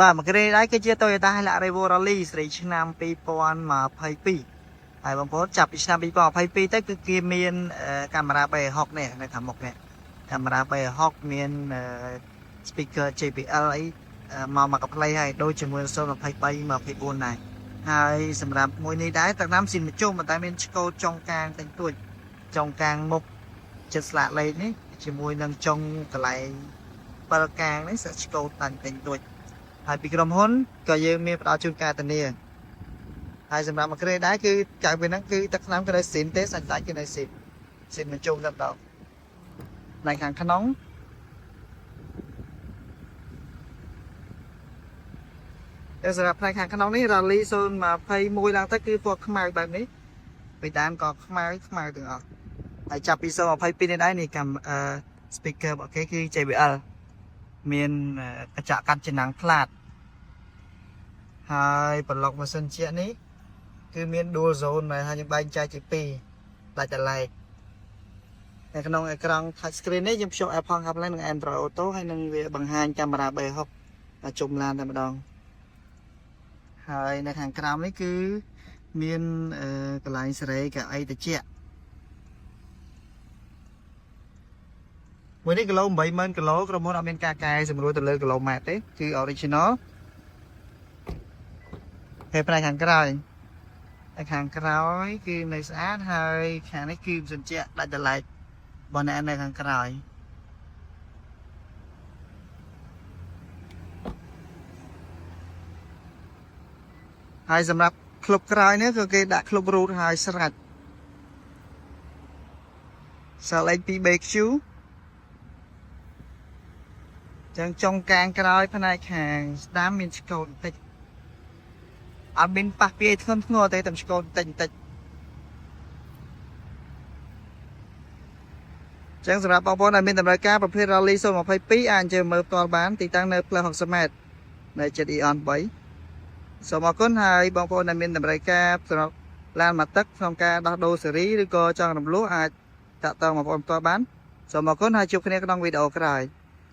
បាទមកគ្រាដែរគឺជា Toyota Hilux Revo Rally ស៊េរីឆ្នាំ2022ហើយបងប្អូនចាប់ពីឆ្នាំ2022ទៅគឺគេមានកាមេរ៉ា360នេះនៅខាងមុខនេះកាមេរ៉ា360មាន speaker JBL អីមកមកកាផ្លៃហើយដូចជាមួយ023 24ដែរហើយសម្រាប់មួយនេះដែរទឹកណាំស៊ីនមជុំប៉ុន្តែមានឆ្កូតចុងកាងតិចតួចចុងកាងមុខចិត្តស្លាកលេខនេះជាមួយនឹងចុងកន្លែង7កាងនេះសាក់ឆ្កូតតាំងតិចតួចហើយពីក្រុមហ៊ុនក៏យើងមានផ្ដល់ជូនការធានាហើយសម្រាប់មួយគ្រាដែរគឺកៅពេលហ្នឹងគឺទឹកថ្នាំក៏នៅស៊ីនទេសាច់ដាច់គឺនៅស៊ីនស៊ីនមជុំតែម្ដងផ្នែកខាងក្នុង តែសម្រាប់ផ្នែកខាងក្នុងនេះ Rally 021ឡើងទៅគឺពណ៌ខ្មៅបែបនេះពីដើមក៏ខ្មៅខ្មៅទាំងអស់ហើយចាប់ពី022នេះដែរនេះកាំអឺ speaker របស់គេគឺ JBL មានកញ្ចក់កាត់ចំណាំងផ្លាតហើយប្លុកម៉ាស៊ីនជានេះគឺមាន dual zone ដែលថាយើងបែងចែកជាពីរដាច់តែឡែកនៅក្នុងអេក្រង់ touch screen នេះយើងភ្ជាប់ Apple CarPlay និង Android Auto ហើយនឹងវាបង្ហាញកាមេរ៉ា360ជុំឡានតែម្ដង ហើយនៅខាងក្រោមនេះគឺមានកន្លែងសេរីកៅអីតិចមួយនេះគីឡូ80000គីឡូក្រុមហ៊ុនអត់មានការកែសម្រួលទៅលើគីឡូម៉ែត្រទេគឺ original ហើយផ្នែកខាងក្រោយតែខាងក្រោយគឺនៅស្អាតហើយខាងនេះគឺសញ្ជាក់ដាច់ដライបើអ្នកនៅខាងក្រោយហើយសម្រាប់ក្លុបក្រោយនេះក៏គេដាក់ក្លុបរូតហើយស្រាច់សាលេខ 2BQ ចឹងចុងកាងក្រោយផ្នែកខាងស្ដាំមានឆ្កូតបន្តិចអត់មានប៉ះពាយធ្ងន់ធ្ងរទេតែឆ្កូតបន្តិចបន្តិចចឹងសម្រាប់បងប្អូនដែលមានតម្រូវការប្រភេទ Rally 022អាចអញ្ជើញមើលផ្ទាល់បានទីតាំងនៅផ្លូវ60ម៉ែត្រនៅជិត Eon 3សូមអរគុណហើយបងប្អូនដែលមានតម្រូវការសម្រាប់ឡានម៉ាទឹកក្នុងការដោះដូរស៊េរីឬក៏ចង់រំលោះអាចតាក់ទងបងប្អូនផ្ទាល់បានសូមអរគុណហើយជួបគ្នាក្នុងវីដេអូក្រោយ។